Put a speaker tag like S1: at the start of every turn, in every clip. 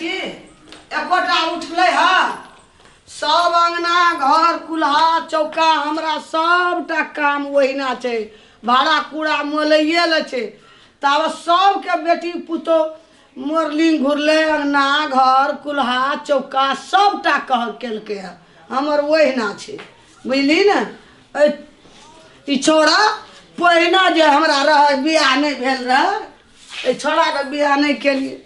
S1: छी एकोटा उठलै हँ सब अंगना घर कुल्हा चौका हमरा सबटा काम ओहिना छै भाड़ा कूड़ा मोलैये ले छै ताबे सबके बेटी पुतोह मोरलिंग घुरलै अंगना घर कुल्हा चौका सबटा कह केलकै हँ हमर ओहिना छै बुझली ने। ई छौड़ा पहिना जे हमरा रहै बियाह नहि भेल रहै एहि छौड़ाके बियाह नहि केलियै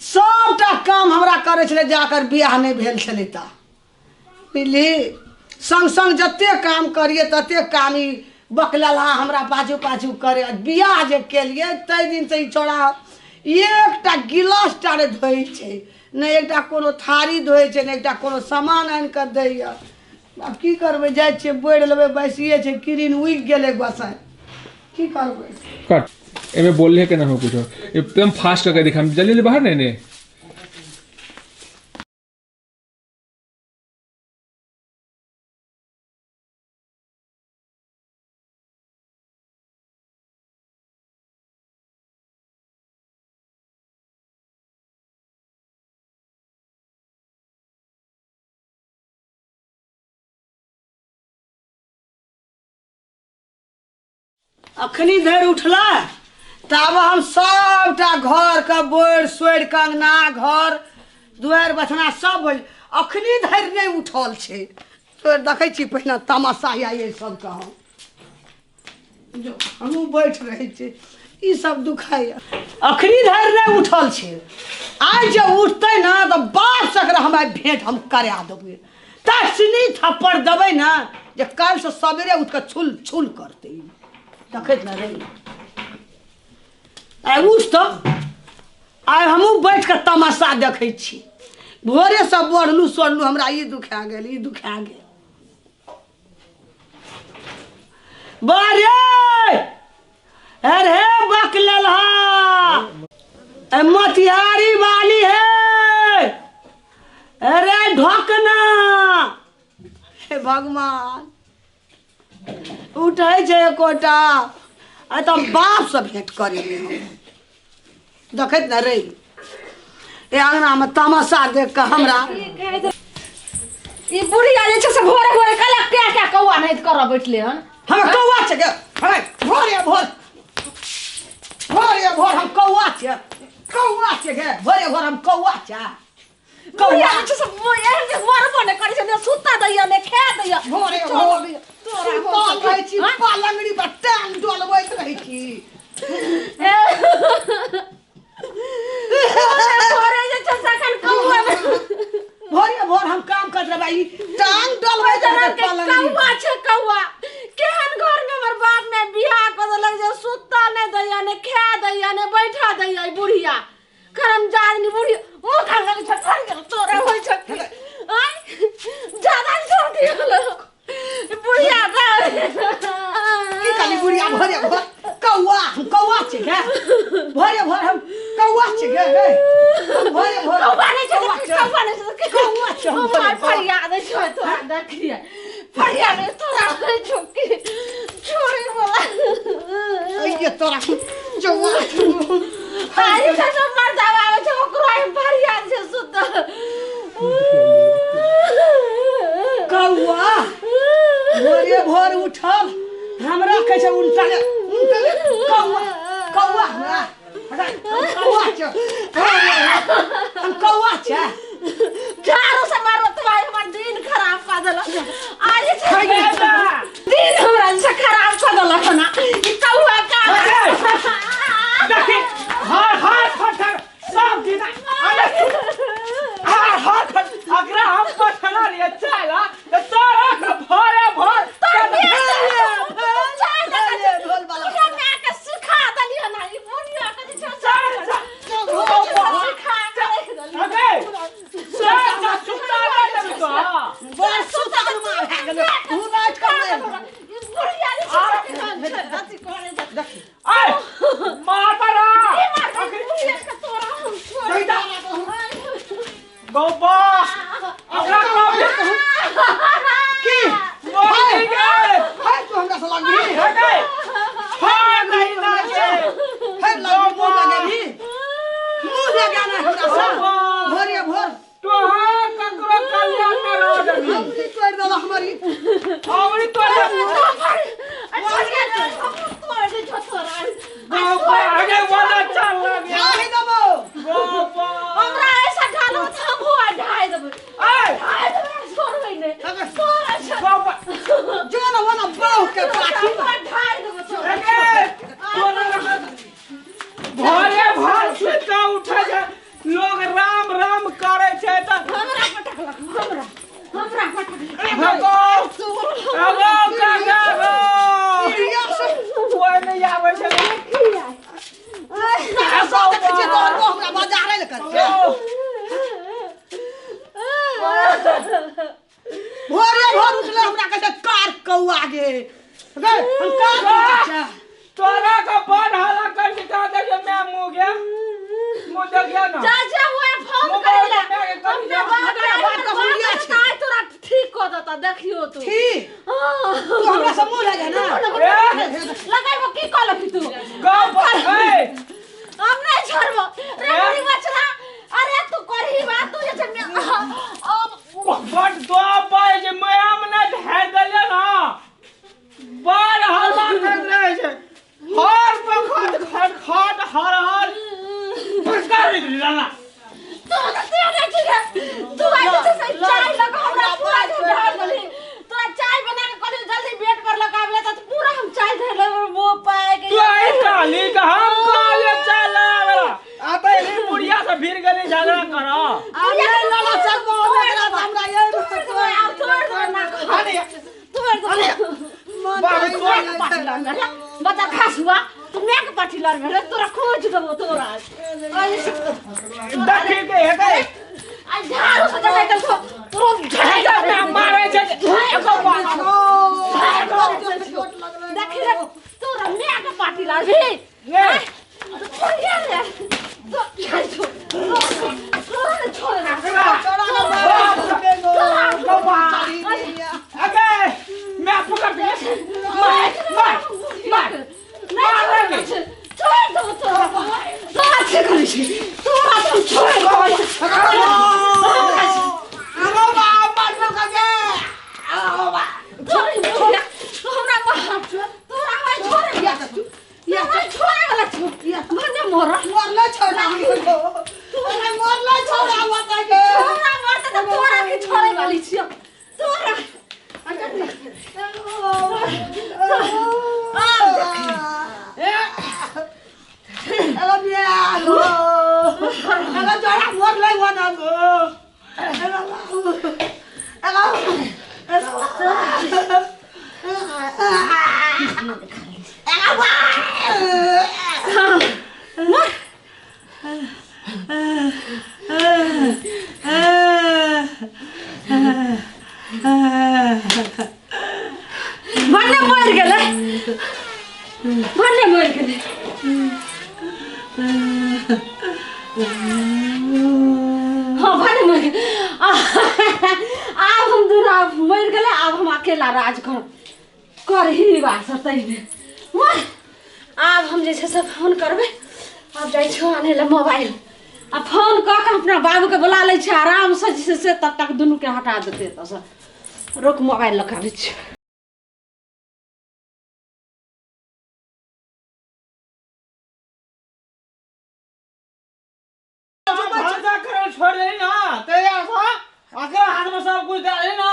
S1: सबटा काम हमरा करै छलै जाकर बियाह नहि भेल छलै ता बुझली। संग संग जते काम करियै तते काम ई बकलेलहा हमरा पाछू पाछू करे। बियाह जे केलियै ताहि दिनसँ ई छौड़ा एकटा गिलास टा नहि धोइ छै नहि एकटा कोनो थारी धोइ छै नहि एकटा कोनो सामान आनि कऽ दैया। आब की करबै जाइ छियै बोरि लेबै बैसिए छै किरिन उगि गेलै गोसाइ की करबै।
S2: कट एमे बोलले के ना हो कुछो एकदम फास्ट करके दिखा जल्दी जल्दी बाहर नहीं ने।
S1: अखनी धरि उठला तब हम सबटा घर के बोरि सोरि के अंगना घर दुआरि बथना सब भरि अखनी धरि नहि उठल छै। तोर देखै छी पहिने तमाशा या ये सबके हम जो हमहूँ बैठ रहै छी ई सब दुखाइए। अखनी धरि नहि उठल छै आइ जे उठतै ने तऽ बाप से एकरा हम आइ भेंट हम करा देबै तसनी थप्पड़ देबै ने जे काल्हिसँ सवेरे उठि कऽ छुल छुल करतै। देखैत ने रही आइ उठ तऽ आइ हमहूँ बैठ कऽ तमाशा देखै छी। भोरेसँ बढ़लू सोड़लू हमरा ई दुखा गेल ई दुखा गेल। बारे अरे बकलेलहा मोतिहारी वाली है अरे ढोकना हे भगवान उठै छै एकोटा आइ तऽ बापसँ भेंट करेबै हम। देखैत ने रही ए अंगनामे तमाशा देख कऽ हमरा
S3: ई बुढ़िया जे छै से भोरे भोरे कला क्या क्या कौआ नहीं करऽ बैठले हन।
S1: हम कौआ छै गे भोरे भोर भोरे भोर हम कौआ छै गे भोरे भोर हम कौआ छै।
S3: कौआ जे छै से एहन जे मरबो नहि करै छै ने सुता दैया ने खा दैया
S1: भोरे भोर सुतल रहै छी पलंगड़ी पर टांग डोलबैत रहै छी।
S3: भोरे जे छै से अखन कौआ
S1: भोरे भोर हम काम करैत रहबै ई टांग डोलबैत रहबै पलंगड़ी।
S3: कौआ छै कौआ केहन घर में हमर बाप ने बियाह कऽ देलक जे सुता नहि दैया ने खा दैया ने बैठा दैया ई बुढ़िया करम जादनी बुढ़िया मुँह खा लगे छै फड़ गेल तोरा होइ छै आय ज्यादा छोड़ दियल बुढ़िया
S1: की कहली बुढ़िया भोरे भोर कौआ हम कौआ छै गे भोरे भोर हम कौआ छै गे भोरे भोर
S3: कौआ नहि छै कौआ नहि छै
S1: कौआ छै हम
S3: भोरे फरियाद छै तोरा देखिए फरियाद तोरा होइ छौ कि छोड़े वाला
S1: अइये तोरा जौआ
S3: आइ छै सब मर्दावा आबै छै ओकरो आइ फरियाद छै सुत
S1: कौआ भोरे भोर उठल हमरा कहै छै उल्टा उल्टा कौआ कौआ हमरा कौआ छै हम कौआ छै
S3: झाड़ू से मारो तो भाई हमर दिन खराब कऽ देलक आज छै दिन हमरा से खराब कऽ देलक ना ई कौआ का
S4: देखी हर हर फटर सब दिन अरे हर हर अगरा हम पठना रे चाला त तोरा के भरे भर
S3: सिखा देलियै ना ई बुढ़िया के जे छै सिखा के रख देलियै।
S4: अगे चल सुता दे तब तो
S1: बड़ सुतल मार भए गेलै उलट कऽ मारि
S3: ई बुढ़िया जे छै अथी करै छै
S1: देखी
S4: आय मार पड़ा
S3: बुढ़िया के तोरा हम छोड़
S4: गोबा अगरा कब
S1: की
S4: मर गए
S1: हाय तू हमरा से लगबी
S4: अगे हां नहीं ना
S1: हे लगबी मुँह लगेबी मुँह लगाना हमरा से। बौआ गे गे हम का करू?
S4: तोरा का बड़ हल्ला कर के कहा देखिए मैं मुंह गया मुंह देखिए ना।
S3: जा जा वो फोन
S4: मोबाइल
S3: करे ले
S4: में के करी
S3: अपना
S4: जा।
S3: बाप
S1: हमरा बाप के हुलिया छै।
S3: ताय तोरा ठीक क देता देखियो तू।
S1: ठीक
S3: हाँ।
S1: तू हमरा से मुंह लगे ना।
S3: लगाइबो की कहलक तू?
S4: गाँव पर ए
S3: हम नहीं छोड़बो रे बुढ़ी बचना। अरे तू करही बात तू जे छै अब
S4: बड़ दो पाए जे मैं में ना ढेर देलिए ना बड़ हल्ला कर रहे छै हर पखत खट खट हर हर पुरस्कार लाला।
S3: तू तो ते नहीं छी रे तू आई जे छै चाय लग हमरा पूरा ढाल देली। तोरा चाय बना के कहली जल्दी बेड पर लगाबले त पूरा हम चाय धर वो पाए के
S4: तू आई कहली कि हम कहले चल आवेला आ त ई बुढ़िया से भीड़ गेली झगड़ा कर।
S1: आ नहीं लड़ा सकबो हमरा हमरा ये
S4: अरे
S1: बाबू
S3: बच्चा खास हुआ तू मैं के पाठी लड़ मेरे तोरा खोज देबो तोरा।
S4: देखी के हेतै
S3: आ झाड़ू से जगह चल तो तोरो
S4: झगड़ा मारे छै एगो बात
S3: देखी रे तोरा मैं के पाठी लड़ भी
S4: ले
S3: तू रे तो तोरा छोड़ ना
S4: अगे मैं पकड़ के मार मार मार
S3: मार छोड़ दो तोरा तोरा की करै छी तोरा तो छोड़ दो।
S1: आरो बाप मार के आरो बा
S3: तू हमरा मार तोरा हमरा छोड़
S1: या तू
S3: या छोड़े वाला छो मरने मोरा
S1: मरले छोड़ा हम अरे मरले छोड़ा बता के
S3: तोरा मरते त तोरा के छोड़े वाली छियो तोरा।
S1: एलो बिया लो एलो जोड़ा मरले वना गो एलो एलो एलो
S3: भन्ने मरि गेलै भन्ने मरि गेलै। हाँ भन्ने मरि गेलै। आब हम दूर मरि गेलै आब हम अकेला राज करब करही बात तैमे मर। आब हम जे छै से फोन करबै आब जाइ छियौ आनै लए मोबाइल आ फोन कऽ के अपना बाबूके बोला लै छियै आरामसँ जे छै से तब तक दुनूके हटा देतै एतऽसँ। रोक मोबाइल लऽ कऽ आबै छियै।
S4: भरोसा करे छोड़ देली ना तैयार था अकरा हाथ में सब कुछ दे देली ना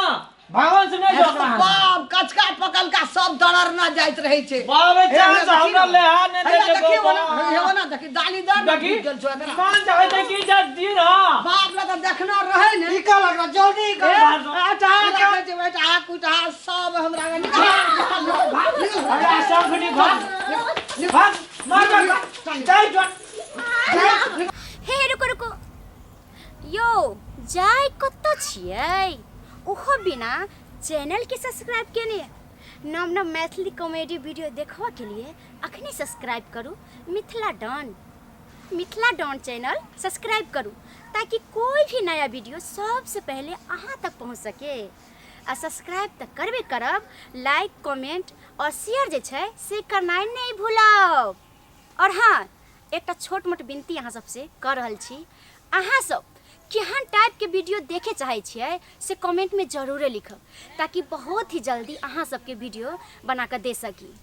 S4: भगवान से नहीं जोकरा
S1: बाप कचका पकलका सब दरर ना जाइत रहै छै।
S4: बाप चांस हमरा ले आ ने
S1: हैया
S4: दे
S1: देखी
S4: दे
S1: हेवा ना देखी दाली दर ना
S4: देखी
S1: गेल छौ एकरा।
S4: मान चाहे त की जा दी ना
S1: बाप लग तऽ देखना रहै ने
S4: निकल एकरा जल्दी कर
S1: अच्छा देखै छै बेटा कुटा सब हमरा के निकल निकल
S4: हमरा शंख निकल भाग मार मार चल जो।
S5: हे रुको रुको यो जाय कतऽ छियै ओहो बिना चैनल के सब्सक्राइब केने नव नव मैथिली कॉमेडी वीडियो देखबऽ के लिए अखने सब्सक्राइब करू Mithila Don channel subscribe करू ताकि कोई भी नया वीडियो सबसे पहले अहाँ तक पहुँच सके। आ सब्सक्राइब तऽ करबे करब, लाइक कमेंट और शेयर जे छै से करनाइ नहि भूलब। और हाँ एकटा छोट मोट विनती अहाँ सबसे कऽ रहल छी, अहाँ सब केहन टाइपके वीडियो देखे चाहै छियै से कमेंटमे जरूरे लिखब ताकि बहुत ही जल्दी अहाँ सबके वीडियो बना कऽ दे सकी।